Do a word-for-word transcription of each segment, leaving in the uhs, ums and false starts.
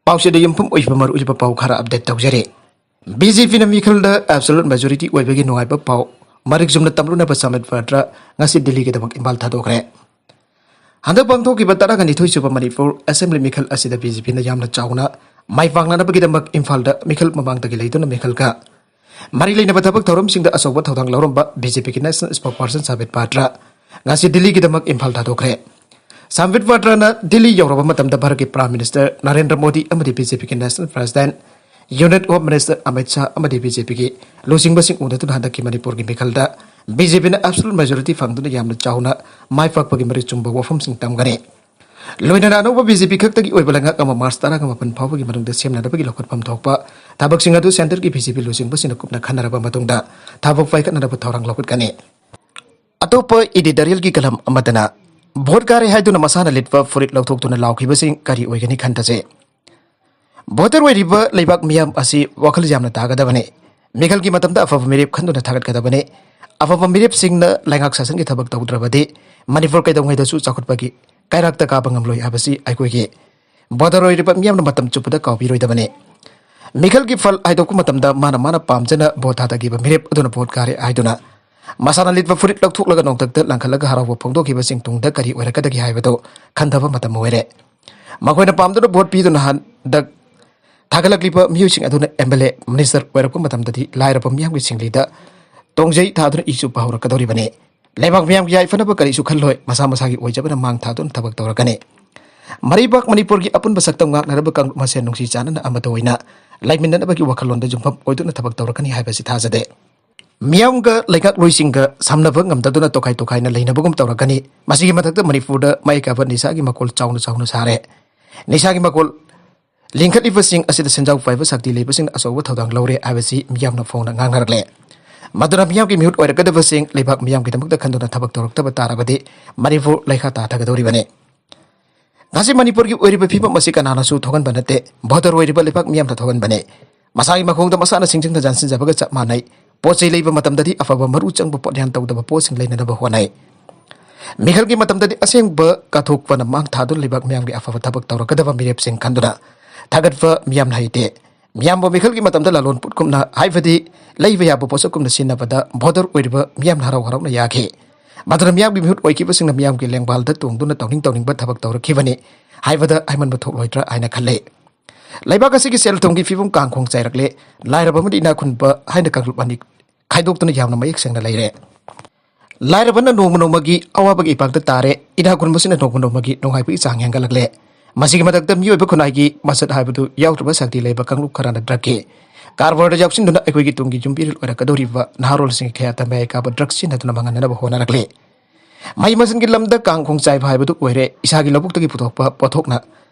ꯄꯥꯎꯁꯤꯗ ꯌꯨꯝꯐꯝ ꯑꯣꯏꯕ ꯃꯔꯨꯑꯣꯏꯕ ꯄꯥꯎ ꯈꯔ ꯑꯞꯗꯦꯠ ꯇꯧꯖꯔꯤ꯫ ꯕꯤ ꯖꯦ ꯄꯤꯅ ꯃꯤꯈꯜꯗ ꯑꯦꯕꯁꯣꯂꯨꯠ ꯃꯦꯖꯣꯔꯤꯇꯤ ꯑꯣꯏꯕꯒꯤ ꯅꯨꯡꯉꯥꯏꯕ ꯄꯥꯎ ꯃꯔꯤꯛ ꯆꯨꯝꯅ ꯇꯝꯂꯨꯅꯕ ꯁꯥꯃꯤꯠ ꯄꯥꯇ꯭ꯔ ꯉꯁꯤ ꯗꯤꯜꯂꯤꯒꯤꯗꯃꯛ ꯏꯝꯐꯥꯜ ꯊꯥꯗꯣꯛꯈ꯭ꯔꯦ꯫ ꯍꯟꯗꯛ ꯄꯥꯡꯊꯣꯛꯈꯤꯕ ꯇꯔꯥꯒ ꯅꯤꯊꯣꯏ ꯁꯨꯕ ꯃꯅꯤꯄꯨꯔ ꯑꯦꯁꯦꯝꯕ꯭ꯂꯤ ꯃꯤꯈꯜ ꯑꯁꯤꯗ ꯕꯤ ꯖꯦ ꯄꯤꯅ ꯌꯥꯝꯅ ꯆꯥꯎꯅ ꯃꯥꯏ ꯄꯥꯛꯅꯅꯕꯒꯤꯗꯃꯛ ꯏꯝꯐꯥꯜꯗ ꯃꯤꯈꯜ ꯃꯃꯥꯡꯗꯒꯤ ꯂꯩꯗꯨꯅ ꯃꯤꯈꯜꯒ ꯃꯔꯤ ꯂꯩꯅꯕ ꯊꯕꯛ ꯊꯧꯔꯝꯁꯤꯡꯗ ꯑꯆꯧꯕ ꯊꯧꯗꯥꯡ ꯂꯧꯔꯝꯕ ꯕꯤ ꯖꯦ ꯄꯤꯒꯤ ꯅꯦꯁꯅꯦꯜ ꯁ꯭ꯄꯣꯛꯄꯔꯁꯟ ꯁꯥꯃꯤꯠ ꯄꯥꯇ꯭ꯔ ꯉꯁꯤ ꯗꯤꯜꯂꯤꯒꯤꯗꯃꯛ ꯏꯝꯐꯥꯜ ꯊꯥꯗꯣꯛꯈ꯭ꯔꯦ꯫ ꯁꯥꯃꯤꯠ ꯄꯥꯇ꯭ꯔꯅ ꯗꯤꯜꯂꯤ ꯌꯧꯔꯕ ꯃꯇꯝꯗ ꯚꯥꯔꯠꯀꯤ ꯄ꯭ꯔꯥꯏꯝ ꯃꯤꯅꯤꯁꯇꯔ ꯅꯔꯦꯟꯗ꯭ꯔ ꯃꯣꯗꯤ ꯑꯃꯗꯤ ꯕꯤ ꯖꯦ ꯄꯤꯒꯤ national president, union home minister Amit Shah ꯑꯃꯗꯤ ꯕꯤ ꯖꯦ ꯄꯤꯒꯤ ꯂꯨꯆꯤꯡꯕꯁꯤꯡ ꯎꯅꯗꯨꯅ ꯍꯟꯗꯛꯀꯤ ꯃꯅꯤꯄꯨꯔꯒꯤ ꯃꯤꯈꯜꯗ ꯕꯤ ꯖꯦ ꯄꯤꯅ ꯑꯦꯕꯁꯣꯂꯨꯠ ꯃꯦꯖꯣꯔꯤꯇꯤ ꯐꯪꯗꯨꯅ ꯌꯥꯝꯅ ꯆꯥꯎꯅ ꯃꯥꯏ ꯄꯥꯛꯄꯒꯤ ꯃꯔꯤꯛ ꯆꯨꯝꯕ ꯋꯥꯐꯝꯁꯤꯡ ꯇꯝꯒꯅꯤ꯫ ꯂꯣꯏꯅꯅ ꯑꯅꯧꯕ ꯕꯤ ꯖꯦ ꯄꯤ ꯈꯛꯇꯒꯤ ꯑꯣꯏꯕ ꯂꯩꯉꯥꯛ ꯑꯃ ꯃꯥꯔꯆ ꯇꯔꯥꯒ ꯃꯥꯄꯟ ꯐꯥꯎꯕꯒꯤ ꯃꯅꯨꯡꯗ ꯁꯦꯝꯅꯅꯕꯒꯤ ꯂꯧꯈꯠꯐꯝ ꯊꯣꯛꯄ ꯊꯕꯛꯁꯤꯡ ꯑꯗꯨ ꯁꯦꯟꯇꯔꯒꯤ ꯕꯤ ꯖꯦ ꯄꯤ ꯂꯨꯆꯤꯡꯕꯁꯤꯡꯅ ꯀꯨꯞꯅ ꯈꯟꯅꯔꯕ ꯃꯇꯨꯡꯗ ꯊꯕꯛ ꯄꯥꯏꯈꯠꯅꯅꯕ ꯊꯧꯔꯥꯡ ꯂꯧꯈꯠꯀꯅꯤ꯫ ꯑꯇꯣꯞꯄ ꯏꯗꯤꯇꯣꯔꯤꯌꯦꯜꯒꯤ ꯀꯂꯝ ꯑꯃꯗꯅ, ꯚꯣꯠ ꯀꯥꯔꯦ ꯍꯥꯏꯗꯨꯅ ꯃꯁꯥꯅ ꯂꯤꯠꯄ ꯐꯨꯔꯤꯠ ꯂꯧꯊꯣꯛꯇꯨꯅ ꯂꯥꯎꯈꯤꯕꯁꯤꯡ ꯀꯔꯤ ꯑꯣꯏꯒꯅꯤ ꯈꯟꯊꯁꯦ꯫ ꯚꯣꯇꯔ ꯑꯣꯏꯔꯤꯕ ꯂꯩꯕꯥꯛ ꯃꯤꯌꯥꯝ ꯑꯁꯤ ꯋꯥꯈꯜ ꯌꯥꯝꯅ ꯇꯥꯒꯗꯕꯅꯤ꯫ ꯃꯤꯈꯜꯒꯤ ꯃꯇꯝꯗ ꯑꯐꯕ ꯃꯤꯔꯦꯞ ꯈꯟꯗꯨꯅ ꯊꯥꯒꯠꯀꯗꯕꯅꯤ꯫ ꯑꯐꯕ ꯃꯤꯔꯦꯞꯁꯤꯡꯅ ꯂꯩꯉꯥꯛ ꯁꯥꯁꯟꯒꯤ ꯊꯕꯛ ꯇꯧꯗ꯭ꯔꯕꯗꯤ ꯃꯅꯤꯄꯨꯔ ꯀꯩꯗꯧꯉꯩꯗꯁꯨ ꯆꯥꯎꯈꯠꯄꯒꯤ ꯀꯩꯔꯥꯛꯇ ꯀꯥꯕ ꯉꯝꯂꯣꯏ ꯍꯥꯏꯕꯁꯤ ꯑꯩꯈꯣꯏꯒꯤ ꯚꯣꯇꯔ ꯑꯣꯏꯔꯤꯕ ꯃꯤꯌꯥꯝꯅ ꯃꯇꯝ ꯆꯨꯞꯄꯗ ꯀꯥꯎꯕꯤꯔꯣꯏꯗꯕꯅꯤ꯫ ꯃꯤꯈꯜꯒꯤ ꯐꯜ ꯍꯥꯏꯗꯣꯛꯄ ꯃꯇꯝꯗ ꯃꯥꯅ ꯃꯥꯅ ꯄꯥꯝꯖꯅ ꯚꯣꯠ ꯊꯥꯗꯈꯤꯕ ꯃꯤꯔꯦꯞ ꯑꯗꯨꯅ ꯚꯣꯠ ꯀꯥꯔꯦ ꯍꯥꯏꯗꯨꯅ ꯃꯁꯥꯅ ꯂꯤꯠꯄ ꯐꯨꯔꯤꯠ ꯂꯧꯊꯣꯛꯂꯒ ꯅꯣꯡꯊꯛꯇ ꯂꯪꯈꯠꯂꯒ ꯍꯔꯥꯎꯕ ꯐꯣꯡꯗꯣꯛꯈꯤꯕꯁꯤꯡ ꯇꯨꯡꯗ ꯀꯔꯤ ꯑꯣꯏꯔꯛꯀꯗꯒꯦ ꯍꯥꯏꯕꯗꯨ ꯈꯟꯊꯕ ꯃꯇꯝ ꯑꯣꯏꯔꯦ꯫ ꯃꯈꯣꯏꯅ ꯄꯥꯝꯗꯨꯅ ꯚꯣꯠ ꯄꯤꯗꯨꯅ ꯍꯟꯗꯛ ꯊꯥꯒꯠꯂꯛꯂꯤꯕ ꯃꯤꯑꯣꯏꯁꯤꯡ ꯑꯗꯨꯅ ꯑꯦꯝ ꯑꯦꯜ ꯑꯦ, ꯃꯤꯅꯤꯁꯇꯔ ꯑꯣꯏꯔꯛꯄ ꯃꯇꯝꯗꯗꯤ ꯂꯥꯏꯔꯕ ꯃꯤꯌꯥꯝꯒꯤ ꯁꯤꯡꯂꯤꯗ ꯇꯣꯡꯖꯩ ꯊꯥꯗꯨꯅ ꯏ ꯆꯨꯞꯄ ꯍꯧꯔꯛꯀꯗꯧꯔꯤꯕꯅꯤ꯫ ꯂꯩꯕꯥꯛ ꯃꯤꯌꯥꯝꯒꯤ ꯌꯥꯏꯐꯅꯕ ꯀꯔꯤꯁꯨ ꯈꯜꯂꯣꯏ, ꯃꯁꯥ ꯃꯁꯥꯒꯤ ꯑꯣꯏꯖꯕꯅ ꯃꯥꯡ ꯊꯥꯗꯨꯅ ꯊꯕꯛ ꯇꯧꯔꯛꯀꯅꯤ꯫ ꯃꯔꯩꯕꯥꯛ ꯃꯅꯤꯄꯨꯔꯒꯤ ꯑꯄꯨꯟꯕ ꯁꯛꯇꯝ ꯉꯥꯛꯅꯔꯕ ꯀꯥꯡꯂꯨꯞ ꯃꯁꯦꯟ ꯅꯨꯡꯁꯤ ꯆꯥꯟꯅꯅ ꯑꯃꯠꯇ ꯑꯣꯏꯅ ꯂꯩꯃꯤꯟꯅꯅꯕꯒꯤ ꯋꯥꯈꯜꯂꯣꯟꯗ ꯌꯨꯝꯐꯝ ꯑꯣꯏꯗꯨꯅ ꯊꯕꯛ ꯇꯧꯔꯛꯀꯅꯤ ꯍꯥꯏꯕꯁꯤ ꯊꯥꯖꯗꯦ꯫ ꯃꯤꯌꯥꯝꯒ ꯂꯩꯉꯥꯛꯂꯣꯏꯁꯤꯡꯒ ꯁꯝꯅꯕ ꯉꯝꯗꯗꯨꯅ ꯇꯣꯈꯥꯏ ꯇꯣꯈꯥꯏꯅ ꯂꯩꯅꯕꯒꯨꯝ ꯇꯧꯔꯛꯀꯅꯤ꯫ ꯃꯁꯤꯒꯤ ꯃꯊꯛꯇ ꯃꯅꯤꯄꯨꯔꯗ ꯃꯥꯏ ꯀꯥꯕ ꯅꯤꯁꯥꯒꯤ ꯃꯀꯣꯜ ꯆꯥꯎꯅ ꯆꯥꯎꯅ ꯁꯥꯔꯦ꯫ ꯅꯤꯁꯥꯒꯤ ꯃꯀꯣꯜ ꯂꯤꯡꯈꯠꯂꯤꯕꯁꯤꯡ ꯑꯁꯤꯗ ꯁꯦꯟꯖꯥꯎ ꯄꯥꯏꯕ ꯁꯛꯇꯤ ꯂꯩꯕꯁꯤꯡꯅ ꯑꯆꯧꯕ ꯊꯧꯗꯥꯡ ꯂꯧꯔꯦ ꯍꯥꯏꯕꯁꯤ ꯃꯤꯌꯥꯝꯅ ꯐꯣꯡꯅ ꯉꯥꯡꯅꯔꯛꯂꯦ꯫ ꯃꯗꯨꯅ ꯃꯤꯌꯥꯝꯒꯤ ꯃꯤꯍꯨꯠ ꯑꯣꯏꯔꯛꯀꯗꯕꯁꯤꯡ ꯂꯩꯕꯥꯛ ꯃꯤꯌꯥꯝꯒꯤꯗꯃꯛꯇ ꯈꯟꯗꯨꯅ ꯊꯕꯛ ꯇꯧꯔꯛꯇꯕ ꯇꯥꯔꯕꯗꯤ ꯃꯅꯤꯄꯨꯔ ꯂꯩꯈꯥ ꯇꯥꯊꯒꯗꯧꯔꯤꯕꯅꯤ꯫ ꯉꯁꯤ ꯃꯅꯤꯄꯨꯔꯒꯤ ꯑꯣꯏꯔꯤꯕ ꯐꯤꯕꯝ ꯑꯁꯤ ꯀꯅꯥꯅꯁꯨ ꯊꯣꯛꯍꯟꯕ ꯅꯠꯇꯦ, ꯚꯣꯇꯔ ꯑꯣꯏꯔꯤꯕ ꯂꯩꯕꯥꯛ ꯃꯤꯌꯥꯝꯅ ꯊꯣꯛꯍꯟꯕꯅꯤ꯫ ꯃꯁꯥꯒꯤ ꯃꯈꯣꯡꯗ ꯃꯁꯥꯅ ꯁꯤꯡꯖꯪꯅ ꯌꯥꯟꯁꯤꯟꯖꯕꯒ ꯆꯞ ꯃꯥꯟꯅꯩ꯫ ꯄꯣꯠ ꯆꯩ ꯂꯩꯕ ꯃꯇꯝꯗꯗꯤ ꯑꯐꯕ ꯃꯔꯨ ꯆꯪꯕ ꯄꯣꯠꯌꯥꯟ ꯇꯧꯗꯕ ꯄꯣꯠꯁꯤꯡ ꯂꯩꯅꯅꯕ ꯍꯣꯠꯅꯩ꯫ ꯃꯤꯈꯜꯒꯤ ꯃꯇꯝꯗꯗꯤ ꯑꯁꯦꯡꯕ ꯀꯠꯊꯣꯛꯄꯅ ꯃꯥꯡ ꯊꯥꯗꯨꯅ ꯂꯩꯕꯥꯛ ꯃꯤꯌꯥꯝꯒꯤ ꯑꯐꯕ ꯊꯕꯛ ꯇꯧꯔꯛꯀꯗꯕ ꯃꯤꯔꯦꯞꯁꯤꯡ ꯈꯟꯗꯨꯅ ꯊꯥꯒꯠꯄ ꯃꯤꯌꯥꯝꯅ ꯍꯩꯇꯦ꯫ ꯃꯤꯌꯥꯝꯕꯨ ꯃꯤꯈꯜꯒꯤ ꯃꯇꯝꯗ ꯂꯂꯣꯟ ꯄꯣꯠꯀꯨꯝꯅ, ꯍꯥꯏꯕꯗꯤ ꯂꯩꯕ ꯌꯥꯕ ꯄꯣꯠꯁꯛꯀꯨꯝꯅ ꯁꯤꯖꯤꯟꯅꯕꯗ ꯕꯣꯗꯔ ꯑꯣꯏꯔꯤꯕ ꯃꯤꯌꯥꯝꯅ ꯍꯔꯥꯎ ꯍꯔꯥꯎꯅ ꯌꯥꯈꯤ꯫ ꯃꯗꯨꯅ ꯃꯤꯌꯥꯝꯒꯤ ꯃꯤꯍꯨꯠ ꯑꯣꯏꯈꯤꯕꯁꯤꯡꯅ ꯃꯤꯌꯥꯝꯒꯤ ꯂꯦꯡꯕꯥꯜꯗ ꯇꯣꯡꯗꯨꯅ ꯇꯧꯅꯤꯡ ꯇꯧꯅꯤꯡꯕ ꯊꯕꯛ ꯇꯧꯔꯛꯈꯤꯕꯅꯤ ꯍꯥꯏꯕꯗ ꯍꯥꯏꯃꯟꯕ ꯊꯣꯛꯂꯣꯏꯗ꯭ꯔꯥ ꯍꯥꯏꯅ ꯈꯜꯂꯤ꯫ ꯂꯩꯕꯥꯛ ꯑꯁꯤꯒꯤ ꯁꯦꯜ ꯊꯨꯝꯒꯤ ꯐꯤꯕꯝ ꯀꯥꯡꯈꯣꯡ ꯆꯥꯏꯔꯛꯂꯦ꯫ ꯂꯥꯏꯔꯕ ꯑꯃꯗꯤ ꯏꯅꯥꯛ ꯈꯨꯟꯕ ꯍꯥꯏꯅ ꯀꯥꯡꯂꯨꯞ ꯑꯅꯤ ꯈꯥꯏꯗꯣꯛꯇꯨꯅ ꯌꯥꯝꯅ ꯃꯌꯦꯛ ꯁꯦꯡꯅ ꯂꯩꯔꯦ꯫ ꯂꯥꯏꯔꯕꯅ ꯅꯣꯡꯃ ꯅꯣꯡꯃꯒꯤ ꯑꯋꯥꯕꯒꯤ ꯏꯄꯥꯛꯇ ꯇꯥꯔꯦ, ꯏꯅꯥꯛ ꯈꯨꯟꯕꯁꯤꯅ ꯅꯣꯡꯃ ꯅꯣꯡꯃꯒꯤ ꯅꯨꯡꯉꯥꯏꯕꯒꯤ ꯆꯥꯡ ꯍꯦꯟꯒꯠꯂꯛꯂꯦ꯫ ꯃꯁꯤꯒꯤ ꯃꯊꯛꯇ ꯃꯤꯑꯣꯏꯕ ꯈꯨꯟꯅꯥꯏꯒꯤ ꯃꯁꯛ ꯍꯥꯏꯕꯗꯨ ꯌꯥꯎꯗ꯭ꯔꯕ ꯁꯛꯇꯤ ꯂꯩꯕ ꯀꯥꯡꯂꯨꯞ ꯈꯔꯅ ꯗ꯭ꯔꯛꯀꯤ ꯀꯔꯕꯥꯔꯗ ꯌꯥꯎꯁꯤꯟꯗꯨꯅ ꯑꯩꯈꯣꯏꯒꯤ ꯇꯨꯡꯒꯤ ꯌꯨꯝꯕꯤꯔꯦꯜ ꯑꯣꯏꯔꯛꯀꯗꯧꯔꯤꯕ ꯅꯍꯥꯔꯣꯜꯁꯤꯡꯒꯤ ꯈꯌꯥꯠꯇ ꯃꯌꯥꯏ ꯀꯥꯕ ꯗ꯭ꯔꯛ ꯁꯤꯖꯤꯟꯅꯗꯨꯅ ꯃꯥꯡꯍꯟꯅꯅꯕ ꯍꯣꯠꯅꯔꯛꯂꯤ꯫ ꯃꯍꯩ ꯃꯁꯤꯡꯒꯤ ꯂꯝꯗ ꯀꯥꯡꯈꯣꯡ ꯆꯥꯏꯕ ꯍꯥꯏꯕꯗꯨ ꯑꯣꯏꯔꯦ꯫ ꯏꯁꯥꯒꯤ ꯂꯧꯕꯨꯛꯇꯒꯤ ꯄꯨꯊꯣꯛꯄ ꯄꯣꯠꯊꯣꯛꯅ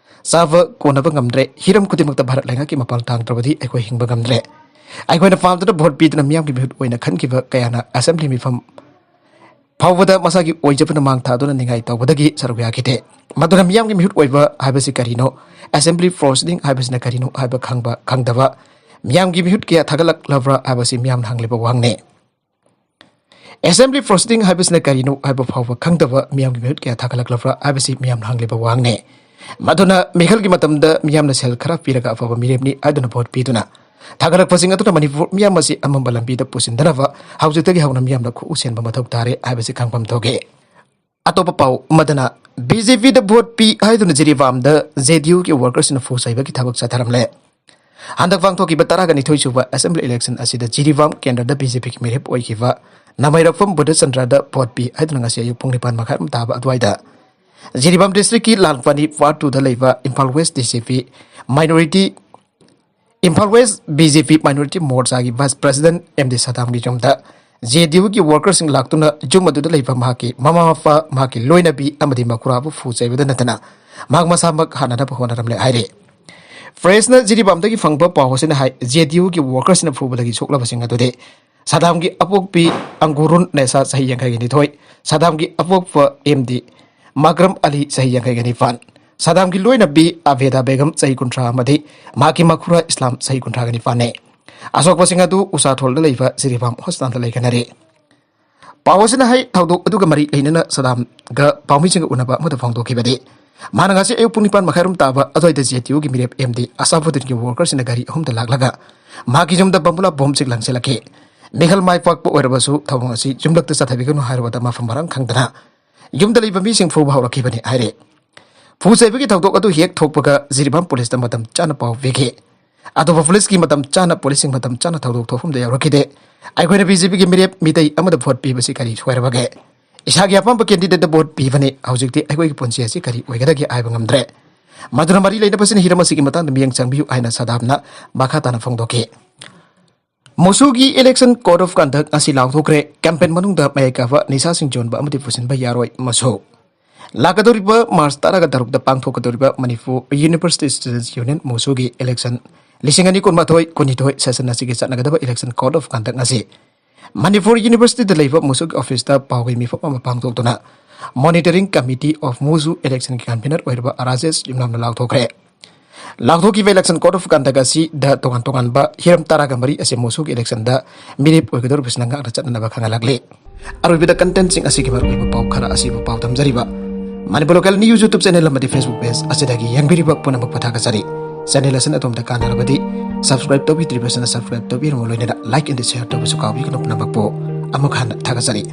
ꯆꯥꯕ ꯀꯣꯟꯅꯕ ꯉꯝꯗ꯭ꯔꯦ꯫ ꯍꯤꯔꯝ ꯈꯨꯗꯤꯡꯃꯛꯇ ꯚꯥꯔꯠ ꯂꯩꯉꯥꯛꯀꯤ ꯃꯄꯥꯜ ꯊꯥꯡꯗ꯭ꯔꯕꯗꯤ ꯑꯩꯈꯣꯏ ꯍꯤꯡꯕ ꯉꯝꯗ꯭ꯔꯦ꯫ ꯑꯩꯈꯣꯏꯅ ꯄꯥꯝꯗꯅ ꯚꯣꯠ ꯄꯤꯗꯨꯅ ꯃꯤꯌꯥꯝꯒꯤ ꯃꯤꯍꯨꯠ ꯑꯣꯏꯅ ꯈꯟꯈꯤꯕ ꯀꯌꯥꯅ ꯑꯦꯁꯦꯝꯕ꯭ꯂꯤ ꯃꯤꯐꯝ ꯐꯥꯎꯕꯗ ꯃꯁꯥꯒꯤ ꯑꯣꯏꯖꯕꯅ ꯃꯥꯡ ꯊꯥꯗꯨꯅ ꯅꯤꯡꯉꯥꯏ ꯇꯧꯕꯗꯒꯤ ꯁꯔꯨꯛ ꯌꯥꯈꯤꯗꯦ꯫ ꯃꯗꯨꯅ ꯃꯤꯌꯥꯝꯒꯤ ꯃꯤꯍꯨꯠ ꯑꯣꯏꯕ ꯍꯥꯏꯕꯁꯤ ꯀꯔꯤꯅꯣ? ꯑꯦꯁꯦꯝꯕ꯭ꯂꯤ ꯄ꯭ꯔꯣꯁꯤꯗꯤꯡ ꯍꯥꯏꯕꯁꯤꯅ ꯀꯔꯤꯅꯣ ꯍꯥꯏꯕ ꯈꯪꯕ ꯈꯪꯗꯕ, ꯃꯤꯌꯥꯝꯒꯤ ꯃꯤꯍꯨꯠ ꯀꯌꯥ ꯊꯥꯒꯠꯂꯛꯂꯕ꯭ꯔꯥ ꯍꯥꯏꯕꯁꯤ ꯃꯤꯌꯥꯝꯅ ꯍꯪꯂꯤꯕ ꯋꯥꯍꯪꯅꯤ꯫ ꯑꯦꯁꯦꯝꯕ꯭ꯂꯤ ꯄ꯭ꯔꯣꯁꯤꯗꯤꯡ ꯍꯥꯏꯕꯁꯤꯅ ꯀꯔꯤꯅꯣ ꯍꯥꯏꯕ ꯐꯥꯎꯕ ꯈꯪꯗꯕ, ꯃꯤꯌꯥꯝꯒꯤ ꯃꯤꯍꯨꯠ ꯀꯌꯥ ꯊꯥꯒꯠꯂꯛꯂꯕ꯭ꯔꯥ ꯍꯥꯏꯕꯁꯤ ꯃꯤꯌꯥꯝꯅ ꯍꯪꯂꯤꯕ ꯋꯥꯍꯪꯅꯤ꯫ ꯃꯗꯨꯅ ꯃꯤꯈꯜꯒꯤ ꯃꯇꯝꯗ ꯃꯤꯌꯥꯝꯅ ꯁꯦꯜ ꯈꯔ ꯄꯤꯔꯒ ꯑꯐꯕ ꯃꯤꯔꯦꯞꯅꯤ ꯍꯥꯏꯗꯨꯅ ꯚꯣꯠ ꯄꯤꯗꯨꯅ ꯊꯥꯒꯠꯂꯛꯄꯁꯤꯡ ꯑꯗꯨꯅ ꯃꯅꯤꯄꯨꯔ ꯃꯤꯌꯥꯝ ꯑꯁꯤ ꯑꯃꯝꯕ ꯂꯝꯕꯤꯗ ꯄꯨꯁꯤꯟꯗꯅꯕ ꯍꯧꯖꯤꯛꯇꯒꯤ ꯍꯧꯅ ꯃꯤꯌꯥꯝꯅ ꯈꯨꯎ ꯁꯦꯟꯕ ꯃꯊꯧ ꯇꯥꯔꯦ ꯍꯥꯏꯕꯁꯤ ꯈꯪꯐꯝ ꯊꯣꯛꯏ꯫ ꯑꯇꯣꯞꯄ ꯄꯥꯎ ꯑꯃꯗꯅ, ꯕꯤ ꯖꯦ ꯄꯤꯗ ꯚꯣꯠ ꯄꯤ ꯍꯥꯏꯗꯨꯅ ꯖꯤꯔꯤꯕꯥꯝꯗ ꯖꯦ ꯗꯤ ꯌꯨꯒꯤ ꯋꯥꯔꯀꯔꯁꯤꯡꯅ ꯐꯨ ꯆꯩꯕꯒꯤ ꯊꯕꯛ ꯆꯠꯊꯔꯝꯂꯦ꯫ ꯍꯟꯗꯛ ꯄꯥꯡꯊꯣꯛꯈꯤꯕ ꯇꯔꯥꯒ ꯅꯤꯊꯣꯏ ꯁꯨꯕ ꯑꯦꯁꯦꯝꯕ꯭ꯂꯤ ꯏꯂꯦꯛꯁꯟ ꯑꯁꯤꯗ ꯖꯤꯔꯤꯕꯥꯝ ꯀꯦꯟꯗ꯭ꯔꯗ ꯕꯤ ꯖꯦ ꯄꯤꯒꯤ ꯃꯤꯔꯦꯞ ꯑꯣꯏꯈꯤꯕ ꯅꯃꯩꯔꯛꯐꯝ ꯕꯨꯙꯆꯟꯗ꯭ꯔꯗ ꯚꯣꯠ ꯄꯤ ꯍꯥꯏꯗꯨꯅ ꯉꯁꯤ ꯑꯌꯨꯛ ꯄꯨꯡ ꯅꯤꯄꯥꯟ ꯃꯈꯥꯏ ꯑꯃ ꯇꯥꯕ ꯑꯗꯨꯋꯥꯏꯗ ꯖꯤꯔꯤꯕꯥꯝ ꯗꯤꯁꯇ꯭ꯔꯤꯛꯀꯤ ꯂꯥꯡꯄꯥꯅꯤ ꯋꯥꯔꯗ ꯇꯨꯗ ꯂꯩꯕ Imphal west D C P minority, Imphal west B J P minority ꯃꯣꯔꯆꯥꯒꯤ ꯚꯥꯏꯁ ꯄ꯭ꯔꯁꯤꯗꯦꯟꯠ ꯑꯦꯝ ꯗꯤ ꯁꯗꯥꯝꯒꯤ ꯌꯨꯝꯗ ꯖꯦ ꯗꯤ ꯌꯨꯒꯤ ꯋꯥꯔꯀꯔꯁꯤꯡ ꯂꯥꯛꯇꯨꯅ ꯌꯨꯝ ꯑꯗꯨꯗ ꯂꯩꯕ ꯃꯍꯥꯛꯀꯤ ꯃꯃꯥ ꯃꯄꯥ, ꯃꯍꯥꯛꯀꯤ ꯂꯣꯏꯅꯕꯤ ꯑꯃꯗꯤ ꯃꯈꯨꯔꯥꯕꯨ ꯐꯨ ꯆꯩꯕꯗ ꯅꯠꯇꯅ ꯃꯍꯥꯛ ꯃꯁꯥꯃꯛ ꯍꯥꯠꯅꯅꯕ ꯍꯣꯠꯅꯔꯝꯂꯦ ꯍꯥꯏꯔꯤ꯫ ꯄ꯭ꯔꯦꯁꯅ ꯖꯤꯔꯤꯕꯥꯝꯗꯒꯤ ꯐꯪꯕ ꯄꯥꯎ ꯑꯁꯤꯅ ꯍꯥꯏ, ꯖꯦ ꯗꯤ ꯌꯨꯒꯤ ꯋꯥꯔꯀꯔꯁꯤꯡꯅ ꯐꯨꯕꯗꯒꯤ ꯁꯣꯛꯂꯕꯁꯤꯡ ꯑꯗꯨꯗꯤ ꯁꯗꯥꯝꯒꯤ ꯑꯄꯣꯛꯄꯤ ꯑꯪꯒꯨꯔꯨꯟ ꯅꯦꯁꯥ ꯆꯍꯤ ꯌꯥꯡꯈꯩꯒ ꯅꯤꯊꯣꯏ, ꯁꯗꯥꯝꯒꯤ ꯑꯄꯣꯛꯄ ꯑꯦꯝ ꯗꯤ ꯃꯥꯒ꯭ꯔꯝ ꯑꯂꯤ ꯆꯍꯤ ꯌꯥꯡꯈꯩꯒ ꯅꯤꯄꯥꯟ, ꯁꯗꯥꯝꯒꯤ ꯂꯣꯏꯅꯕꯤ ꯑꯕꯦꯗꯥ ꯕꯦꯒꯝ ꯆꯍꯤ ꯀꯨꯟꯊ꯭ꯔꯥ ꯑꯃꯗꯤ ꯃꯍꯥꯛꯀꯤ ꯃꯈꯨꯔꯥ ꯏꯁꯂꯥꯝ ꯆꯍꯤ ꯀꯨꯟꯊ꯭ꯔꯥꯒ ꯅꯤꯄꯥꯟꯅꯤ꯫ ꯑꯁꯣꯛꯄꯁꯤꯡ ꯑꯗꯨ ꯎꯁꯥꯊꯣꯜꯗ ꯂꯩꯕ ꯖꯤꯔꯤꯕꯥꯝ ꯍꯣꯁꯄꯤꯇꯥꯜꯗ ꯂꯩꯈꯠꯅꯔꯤ꯫ ꯄꯥꯎ ꯑꯁꯤꯅ ꯍꯥꯏ, ꯊꯧꯗꯣꯛ ꯑꯗꯨꯒ ꯃꯔꯤ ꯂꯩꯅꯅ ꯁꯗꯥꯝꯒ ꯄꯥꯎꯃꯤꯁꯤꯡꯒ ꯎꯅꯕ ꯑꯃꯗ ꯐꯣꯡꯗꯣꯛꯈꯤꯕꯗꯤ, ꯃꯍꯥꯛꯅ ꯉꯁꯤ ꯑꯌꯨꯛ ꯄꯨꯡ ꯅꯤꯄꯥꯟ ꯃꯈꯥꯏꯔꯣꯝ ꯇꯥꯕ ꯑꯗꯨꯋꯥꯏꯗ ꯖꯦ ꯑꯦꯟ ꯇꯤ ꯌꯨꯒꯤ ꯃꯤꯔꯦꯞ ꯑꯦꯝ ꯗꯤ ꯑꯁꯥꯐꯨꯗꯤꯟꯒꯤ ꯋꯥꯔꯀꯔꯁꯤꯡꯅ ꯒꯥꯔꯤ ꯑꯍꯨꯝꯗ ꯂꯥꯛꯂꯒ ꯃꯍꯥꯛꯀꯤ ꯌꯨꯝꯗ ꯕꯝꯕꯨꯂꯥ ꯕꯣꯝ ꯆꯦꯛ ꯂꯪꯁꯤꯜꯂꯛꯈꯤ꯫ ꯃꯤꯈꯜ ꯃꯥꯏ ꯄꯥꯛꯄ ꯑꯣꯏꯔꯕꯁꯨ ꯊꯧꯑꯣꯡ ꯑꯁꯤ ꯌꯨꯝꯂꯛꯇ ꯆꯠꯊꯕꯤꯒꯅꯨ ꯍꯥꯏꯔꯕꯗ ꯃꯐꯝ ꯃꯔꯥꯡ ꯈꯪꯗꯅ ꯌꯨꯝꯗ ꯂꯩꯕ ꯃꯤꯁꯤꯡ ꯐꯨꯕ ꯍꯧꯔꯛꯈꯤꯕꯅꯤ ꯍꯥꯏꯔꯦ꯫ ꯐꯨ ꯆꯩꯕꯒꯤ ꯊꯧꯗꯣꯛ ꯑꯗꯨ ꯍꯦꯛ ꯊꯣꯛꯄꯒ ꯖꯤꯔꯤꯕꯥꯝ ꯄꯨꯂꯤꯁꯇ ꯃꯇꯝ ꯆꯥꯅ ꯄꯥꯎ ꯄꯤꯈꯤ꯫ ꯑꯗꯨꯕꯨ ꯄꯨꯂꯤꯁꯀꯤ ꯃꯇꯝ ꯆꯥꯅ, ꯄꯨꯂꯤꯁꯁꯤꯡ ꯃꯇꯝ ꯆꯥꯅ ꯊꯧꯗꯣꯛ ꯊꯣꯛꯐꯝꯗ ꯌꯧꯔꯛꯈꯤꯗꯦ꯫ ꯑꯩꯈꯣꯏꯅ ꯕꯤ ꯖꯦ ꯄꯤꯒꯤ ꯃꯤꯔꯦꯞ ꯃꯤꯇꯩ ꯑꯃꯗ ꯚꯣꯠ ꯄꯤꯕꯁꯤ ꯀꯔꯤ ꯁꯣꯏꯔꯕꯒꯦ? ꯏꯁꯥꯒꯤ ꯑꯄꯥꯝꯕ ꯀꯦꯟꯗꯤꯗꯦꯠꯇ ꯚꯣꯠ ꯄꯤꯕꯅꯤ꯫ ꯍꯧꯖꯤꯛꯇꯤ ꯑꯩꯈꯣꯏꯒꯤ ꯄꯨꯟꯁꯤ ꯑꯁꯤ ꯀꯔꯤ ꯑꯣꯏꯒꯗꯒꯦ ꯍꯥꯏꯕ ꯉꯝꯗ꯭ꯔꯦ꯫ ꯃꯗꯨꯅ ꯃꯔꯤ ꯂꯩꯅꯕꯁꯤꯡꯅ ꯍꯤꯔꯝ ꯑꯁꯤꯒꯤ ꯃꯇꯥꯡꯗ ꯃꯤꯠꯌꯦꯡ ꯆꯪꯕꯤꯌꯨ ꯍꯥꯏꯅ ꯁꯗꯥꯝꯅ ꯃꯈꯥ ꯇꯥꯅ ꯐꯣꯡꯗꯣꯛꯈꯤ꯫ ꯃꯨꯁꯨꯒꯤ election code of conduct ꯑꯁꯤ ꯂꯥꯎꯊꯣꯛꯈ꯭ꯔꯦ꯫ Campaign ꯃꯅꯨꯡꯗ ꯃꯌꯥꯏ ꯀꯥꯕ ꯅꯤꯁꯥꯁꯤꯡ ꯌꯣꯟꯕ ꯑꯃꯗꯤ ꯄꯨꯁꯤꯟꯕ ꯌꯥꯔꯣꯏ꯫ ꯃꯨꯁꯨ ꯂꯥꯛꯀꯗꯧꯔꯤꯕ ꯃꯥꯔꯆ ꯇꯔꯥꯒ ꯇꯔꯨꯛꯇ ꯄꯥꯡꯊꯣꯛꯀꯗꯧꯔꯤꯕ Manipur University Students Union ꯃꯨꯁꯨꯒꯤ election ꯂꯤꯁꯤꯡ ꯑꯅꯤ ꯀꯨꯟꯃꯥꯊꯣꯏ ꯀꯨꯟꯅꯤꯊꯣꯏ session ꯑꯁꯤꯒꯤ ꯆꯠꯅꯒꯗꯕ election code of conduct ꯑꯁꯤ ꯃꯅꯤꯄꯨꯔ ꯌꯨꯅꯤꯚꯔꯁꯤꯇꯤꯗ ꯂꯩꯕ ꯃꯨꯁꯨꯒꯤ ꯑꯣꯐꯤꯁꯇ ꯄꯥꯎꯒꯤ ꯃꯤꯐꯝ ꯑꯃ ꯄꯥꯡꯊꯣꯛꯇꯨꯅ Monitoring Committee of ꯃꯨꯁꯨ election ꯒꯤ convener ꯑꯣꯏꯔꯤꯕ Rajesh ꯌꯨꯝꯅꯥꯝꯅ ꯂꯥꯎꯊꯣꯛꯈ꯭ꯔꯦ꯫ ꯂꯥꯎꯊꯣꯛꯈꯤꯕ election code of conduct ꯑꯁꯤꯗ ꯇꯣꯉꯥꯟ ꯇꯣꯉꯥꯟꯕ ꯍꯤꯔꯝ ꯇꯔꯥꯒ ꯃꯔꯤ ꯑꯁꯤ ꯃꯨꯁꯨꯒꯤ election ꯗ ꯃꯤꯔꯦꯞ ꯑꯣꯏꯒꯗꯧꯔꯤꯕꯁꯤꯅ ꯉꯥꯛꯅ ꯆꯠꯅꯅꯕ ꯈꯪꯍꯜꯂꯛꯂꯤ꯫ ꯑꯔꯣꯏꯕꯗ content ꯁꯤꯡ ꯑꯁꯤꯒꯤ ꯃꯔꯨꯑꯣꯏꯕ ꯄꯥꯎ ꯈꯔ ꯑꯁꯤꯕꯨ ꯄꯥꯎꯗꯝꯖꯔꯤꯕ Manipur Local News YouTube channel ꯑꯃꯗꯤ Facebook page ꯑꯁꯤꯗꯒꯤ ꯌꯦꯡꯕꯤꯔꯤꯕ ꯄꯨꯝꯅꯃꯛꯄꯨ ꯊꯥꯒꯠꯆꯔꯤ꯫ Channel ꯑꯁꯤꯅ ꯑꯗꯣꯝꯗ ꯀꯥꯟꯅꯔꯕꯗꯤ subscribe ꯇꯧꯕꯤꯗ꯭ꯔꯤꯕꯁꯤꯅ subscribe ꯇꯧꯕꯤꯔꯝꯃꯨ, ꯂꯣꯏꯅꯅ like ꯑꯃꯗꯤ share ꯇꯧꯕꯁꯨ ꯀꯥꯎꯕꯤꯒꯅꯨ꯫ ꯄꯨꯝꯅꯃꯛꯄꯨ ꯑꯃꯨꯛ ꯍꯟꯅ ꯊꯥꯒꯠꯆꯔꯤ꯫